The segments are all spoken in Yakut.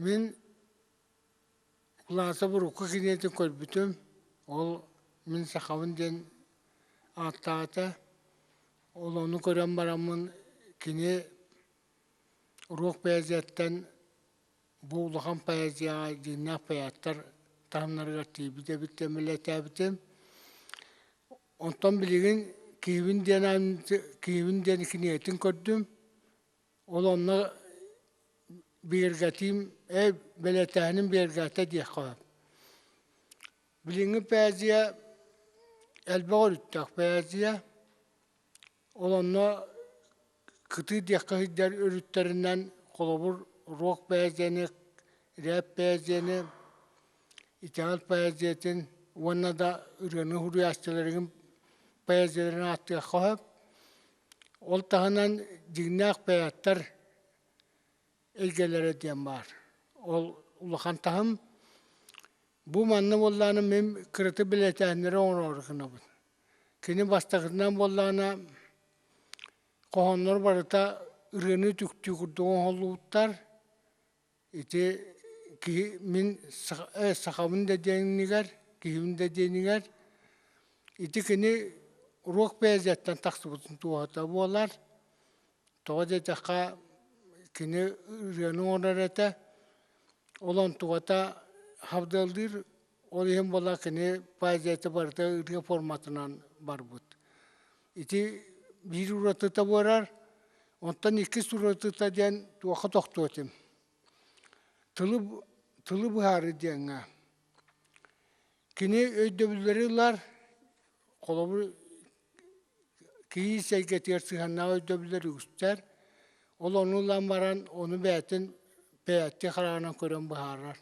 Мин Кулаасап урукку кинигэтин көрбүтүм, ол мин сахабын диэн ааттаата. Ол ону көрөн бараммын кини уруок поэзияттан бу улахан поэзияҕа дьиҥнээх поэттар таһымнарыгар тиийбит эбит диэн бэлиэтээбитим. Онтон билигин киһибин диэн киһибин диэн кинигэтин көрдүм. Ол онно бигэргэтиим, ээ бэлиэтээһиним бигэргээтэ диэххэ сөп. Билиҥҥи поэзия элбэх өрүттээх поэзия. Ол онно кытыы диэххэ сылдьар өрүттэринэн холобур рок поэзияны, рэп поэзияны, итэҕэл поэзиятын уонна да ырыаны суруйааччыларын поэзияларын ааттыахха сөп. Ол таһынан дьиҥнээх поэттар эйгэлэрэ диэн баар. Ол улахан таһым. Бу манна буоллаҕына мин кырата бэлиэтээһиннэри оҥороору гынабын. Кини бастакытынан буоллаҕына хоһооннор барыта ырыаны үтүктүү курдук оҥоһуллубуттар. Ити киһи мин сахабын да диэнигэр, киһибин да диэнигэр ити кини уруок поэзияттан тахсыбытын туоһута буолар. Тоҕо диэтэххэ кини ырыаны оҥорор этэ. Ол онтугата хабдыаллыыр, ол иһин буолла кини поэзията барыта ырыа форматынан барбыт. Ити биир уратыта буолар. Онтон иккис уратыта диэн туохха тохтуо этим. Тылы, тылы быһаарыы диэҥҥэ. Кини өйдөбүллэри ылар, холобур, киис эйгэтигэр сыһыаннаах өйдөбүллэр үгүстэр. Ол ону ылан баран, ону бэйэтин бэйэттии хараҕынан көрөн быһаарар.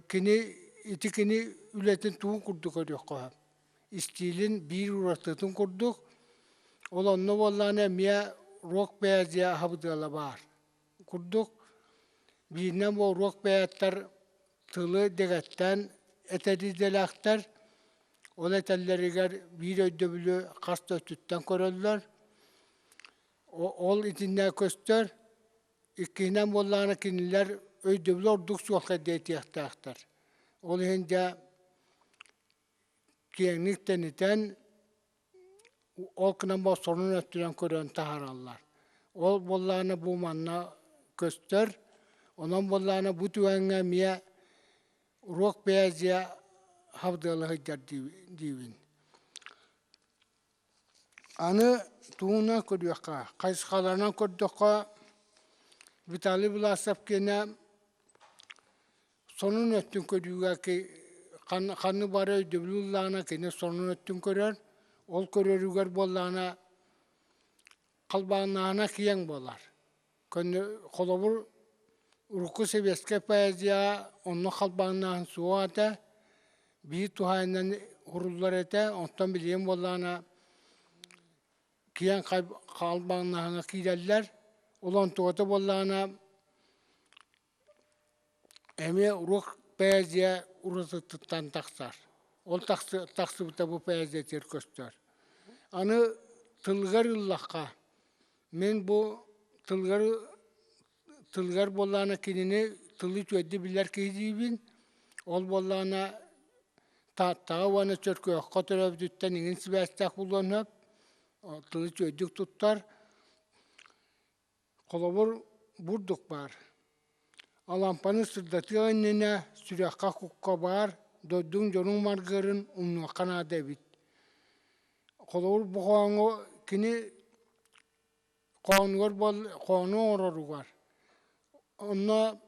Кини ити кини үлэтин тугун курдук көрүөххэ сөп. Истиилин биир уратытын курдук, ол онно буоллаҕына эмиэ рок поэзия аһабыдыала баар курдук. Бииринэн бу рок поэттар тылы дэгэттээн этэр идэлээхтэр, ол этэллэригэр биир өйдөбүлү хас да өттүттэн көрөллөр. Ол итиннэ көстөр. Иккиһинэн буоллаҕына кинилэр өйдөбүлү ордук суолка диэтиэхтээхтэр. Ол иһин дьэ киэҥник тэнитэн ол гынан баран сонун өттүнэн көрөн таһаараллар. Ол буоллаҕына бу манна көстөр. Онон буоллаҕына бу түгэҥҥэ эмиэ уруок поэзия хабдыала сылдьар диибин. Аны тугунан көрүөххэ, хайысхаларынан көрдөххө Виталий Власов киэнэ сонун өттүн көрүүгэ ханнык бары өйдөбүлү ыллаҕына кини сонун өттүн көрөр, ол көрөрүгэр буоллаҕына халбаҥнааһына киэҥ буолар. Холобур, урукку сэбиэскэй поэзияҕа онно халбаҥнааһын суох этэ, биир туһаайынан уһуруллар этэ, онтон билигин буоллаҕына киэҥ халбаҥнааһыҥҥа киирэллэр. Ол онтугата буоллаҕына эмиэ уруок поэзия уратытыттан тахсар. Ол тахсыбыта бу поэзиятыгар көстөр. Аны тылыгар ыллахха, мин бу тылыгар тылыгар буоллаҕына кинини тылы үчүгэйдик билэр киһи диибин. Ол буоллаҕына Тааттаҕа уонна Чөркөөххө төрөөбүтүттэн иҥин сибээстээх буолуон сөп. Тылы үчүгэйдик туттар. Холобур, бурдук баар. Алампаны сырдатыах иннинэ сүрэххэ кукка баар, дойдуҥ дьонуҥ маргыарын умнуохха наада эбит. Холобур, бу хоһооҥҥо кини хоһоонугар буол хоһоону оҥороругар онно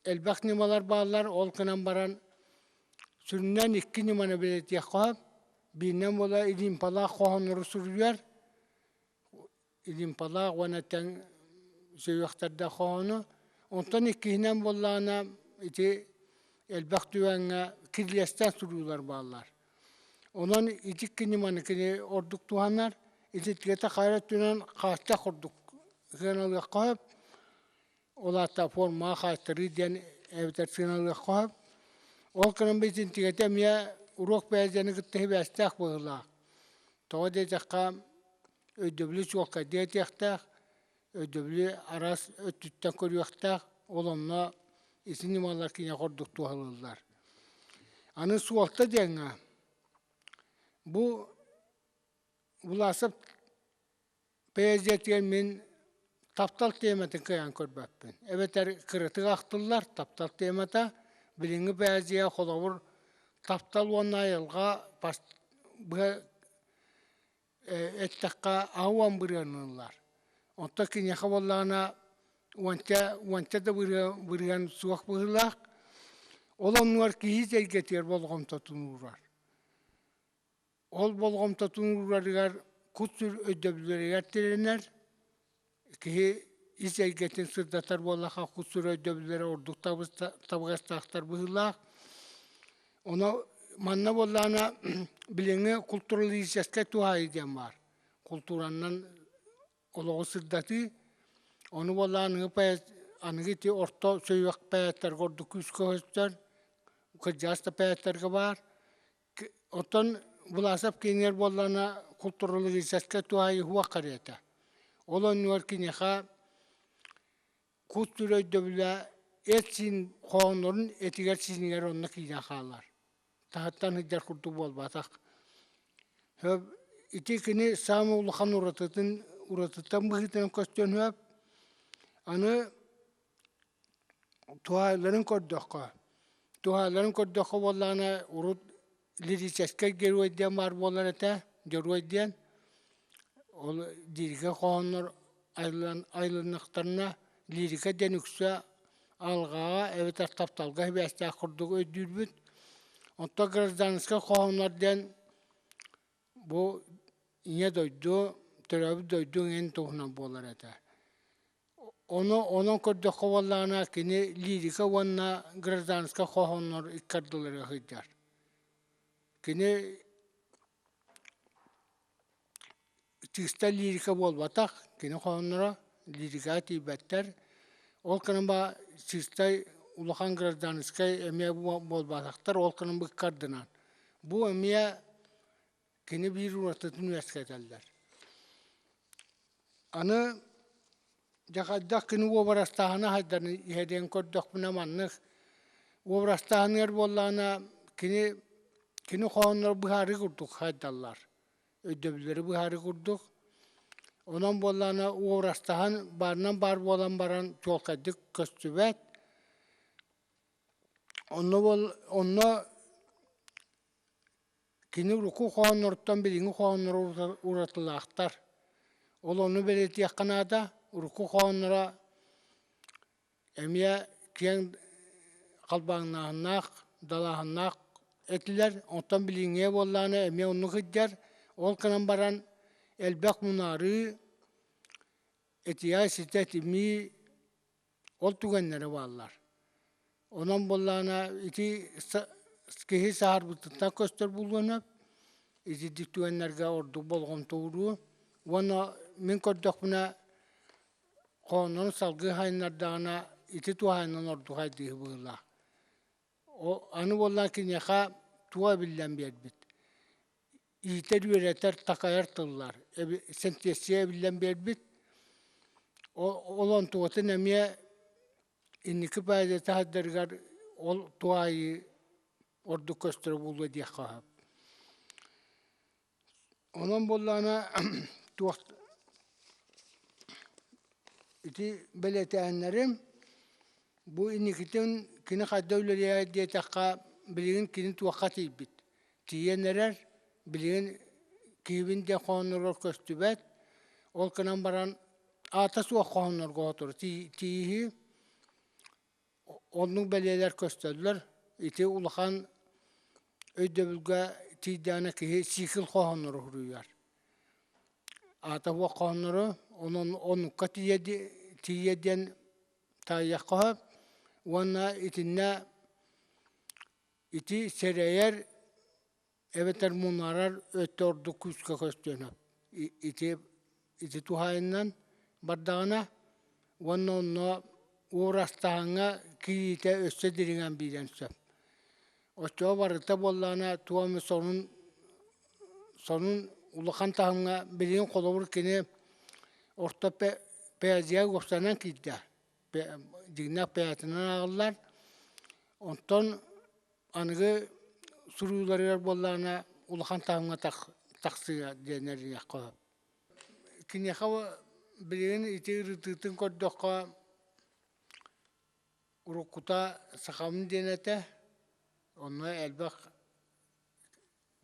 элбэх ньымалар бааллар, ол гынан баран сүрүннээн икки ньыманы бэлиэтиэххэ сөп. Бииринэн буолар илиимпалаах хоһооннору суруйар, Илимпалаах уонна тэҥ сүһүөхтэрдээх хоһоону. Онтон иккиһинэн буоллаҕына ити элбэх түгэҥҥэ кирилиэстээх суруйуулар бааллар. Онон ити икки ньыманы кини ордук туһанар. Ититигэтэ хайа өттүнэн хааччах курдук сыаналыахха сөп. Ол аата формаҕа хаайтарыы диэн эбэтэр сыаналыахха сөп. Ол гынан итинтигэтэ эмиэ уруок поэзияны кытта сибээстээх быһыылаах. Тоҕо диэтэххэ өйдөбүлү чуолкайдык этиэхтээх, өйдөбүлү араас өттүттэн көрүөхтээх. Ол онно ити ньымалар киниэхэ ордук туһалыыллар. Аны суолта диэҥҥэ бу Власов поэзиятыгар мин таптал тиэмэтин кыайан көрбөппүн. Эбэтэр кыратык ахтыллар таптал тиэмэтэ. Билиҥҥи поэзия холобур таптал уонна айылҕа быһа эттэххэ аһы бырыаныллар. Оттон киниэхэ буоллаҕына уонча уонча да бырыан суох быһыылаах. Ол оннугар киһи эйгэтигэр болҕомтотун уурар. Ол болҕомтотун уурарыгар кут-сүр өйдөбүллэригэр тирэнэр, киһи ис эйгэтин сырдатар буоллахха кут-сүр өйдөбүллэрэ ордук табыгастаахтар быһыылаах. Ону манна буоллаҕына билиҥҥи культуралистическай туһаайыы диэн баар. Култууранан олоҕу сырдатыы. Ону буоллаҕына аныгы поэт аныгы ити орто сүһүөх поэттарга ордук күүскэ көстөр, кырдьаҕас да поэттарга баар. Оттон Власов киинигэр буоллаҕына культурологическай туһаайыы кэриэтэ. Ол оннугар киниэхэ кут-сүр өйдөбүлэ эт-сиин хоһооннорун этигэр-сиинигэр онно киирэн хаалар. Таһыттан сылдьар курдук буолбатах. Ити кини саамай улахан уратытын уратыттан быһыытынан көстүөн сөп. Аны Туһаайыларын көрдөххө, туһаайыларын көрдөххө буоллаҕына урут лирическэй герой диэн баар буолар этэ, дьоруой диэн. Ол лирика хоһооннор айыллан айылыннахтарына лирика диэн үксэ алҕаҕа эбэтэр тапталга сибээстээх курдук өйдүүрбүт. Оттон гражданскай хоһооннор диэн бу ийэ дойду, төрөөбүт дойду эҥин туһунан буолар этэ. Ону онон көрдөххө буоллаҕына кини лирика уонна гражданскай хоһооннор икки ардыларыгар сылдьар. Кини чыста лирика буолбатах, кини хоһоонноро лирикаҕа тиийбэттэр. Ол гынан чистай улахан гражданскай эмиэ буолбатахтар, ол гынан икки ардынан. Бу эмиэ кини биир уратытын үөскэтэллэр. Аны дьэ хайдах кини уобарастааһына хайдан иһэ диэн көрдөхпүнэ маннык уобарастааһыныгар буоллаҕына кини кини хоһоонноро быһаарыы курдук хайдаллар өйдөбүллэри быһаарыы курдук онон буоллаҕына уобарастаһан баарынан баар буолан баран чуолкайдык көстүбэт онно буол онно Кини урукку хоһоонноруттан билиҥҥи хоһоонноро уратылаахтар. Ол ону бэлиэтиэххэ наада, урукку хоһоонноро эмиэ киэҥ халбаҥнааһыннаах, далааһыннаах этилэр, оттон билиҥҥигэ буоллаҕына эмиэ оннук сылдьар. Ол гынан баран элбэх мунаарыы, этиһэ ситэ этимии Ол түгэннэрэ бааллар. Онон буоллаҕына ити киһи саһарбытыттан көстөр буолуон сөп. Итинник түгэннэргэ ордук болҕомто ууруо. Уонна мин көрдөхпүнэ хооннорун салгыы хайыннардаҕына ити туһаайынан ордук хайдыыһы быһыылаах. Аны буоллаҕына киниэхэ туох эбиллэн биэрбит. Иитэр-үөрэтэр, такайар тыллар сэнтиэссийэ эбиллэн биэрбит. Ол онтугатын эмиэ инники поэзия таһырдарыгар ол туһаайыы ордук көстөрө буолуо диэххэ сөп. Онон буоллаҕына туох ити бэлиэтээһиннэрим бу инникитин кини хайда үлэлиэ диэтэххэ билигин кини туохха тиийбит тиийэн эрэр, билигин киһибин диэн хоһоонноругар көстүбэт, ол гынан баран аата суох хоһооннорго сотору тииһи оннук бэлиэлэр көстөллөр. Ити улахан өйдөбүлгэ тиийдэҕинэ киһи цикл хоһооннору суруйар. Аата суох хоһооннору, онон оннукка тиийэ диэн таайыахха сөп. Уонна итиннэ Ити сэрэйэр эбэтэр мунаарар өттө ордук күүскэ көстүөн сөп. Ити ити туһаайыннан бардаҕына уонна онно уурастааһыҥҥа киириитэ өссө дириҥэн биэриэн сөп. Оччоҕо барыта буоллаҕына туох эмэ сонун сонун улахан таһымҥа билигин холобур кини орто поэзия уопсайынан киирдэ. Дьиҥнээх бэйэтинэн ааҕыллар. Онтон аныгы суруйууларыгар буоллаҕына улахан таһымҥа тахсыа диэн эриэххэ сөп. Киниэхэ билигин ити ырытыытын көрдөххө уруккута сахабын диэн этэ, онно элбэх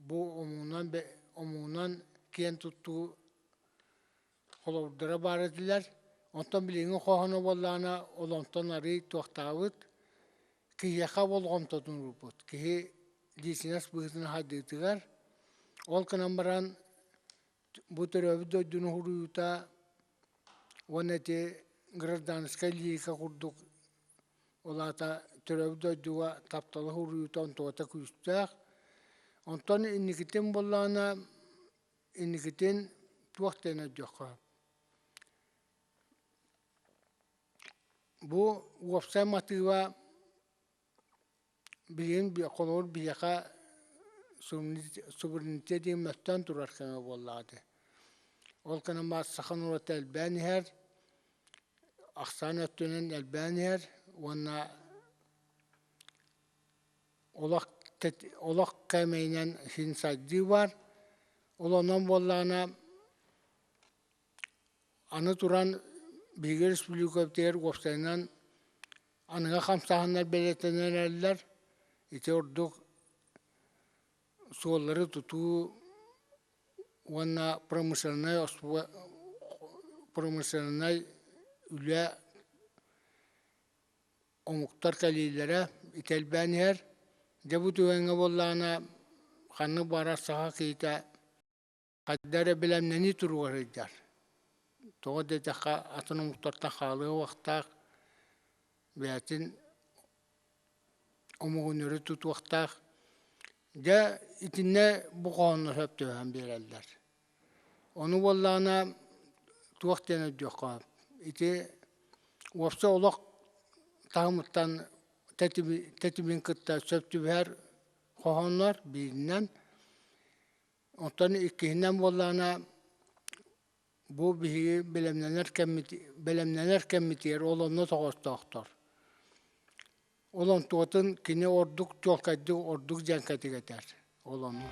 бу омугунан омугунан киэн туттуу холобурдара баар этилэр. Онтон билиҥҥи хоһооно буоллаҕына ол онтон арыый туохтаабыт киһиэхэ болҕомтотун уурбут. Киһи лиичинэс быһыытынан хайдыытыгар ол гынан баран бу төрөөбүт дойдуну суруйуута уонна ити гражданскай лирика курдук ол аата төрөөбүт дойдуга тапталы суруйуута онтугата күүстээх. Онтон инникитин буоллаҕына инникитин туох диэн өйдүөххэ бу уопсай матыыба Билигин холобур биһиэхэ суверенитет диэн мөлтөөн турар кэмэ буоллаҕа дии. Ол гынан баран саха норуота элбээн иһэр, ахсаан өттүнэн элбээн иһэр уонна олох олох кээмэйинэн син сайдыы баар. Ол онон буоллаҕына аны туран биһиги республикабытыгар уопсайынан Аныгы хамсааһыннар бэлиэтэнэн эрэллэр. Ити ордук суоллары тутуу уонна промышленнай промышленнай үлэ омуктар кэлиилэрэ ити элбээн иһэр. Дьэ бу түгэҥҥэ буоллаҕына ханнык баҕарар саха киһитэ Хайда эрэ бэлэмнэнии туругар сылдьар. Тоҕо диэтэххэ, атын омуктартан хаалыа уохтаах, бэйэтин омугун өрө тутуохтаах. Дьэ, итиннэ бу хоһооннор сөп түбэһэн биэрэллэр. Ону буоллаҕына туох диэн өйдүөххэ ити уопсай олох таһымыттан тэтимин кытта сөп түбэһэр хоһооннор бииринэн Оттон иккиһинэн буоллаҕына, бу биһиги бэлэмнэнэр кэммит бэлэмнэнэр кэммитигэр ол онно тоҕоостоохтор. Ол онтуотун кини ордук чуолкайдык ордук дьэҥкэтик этэр ол ону.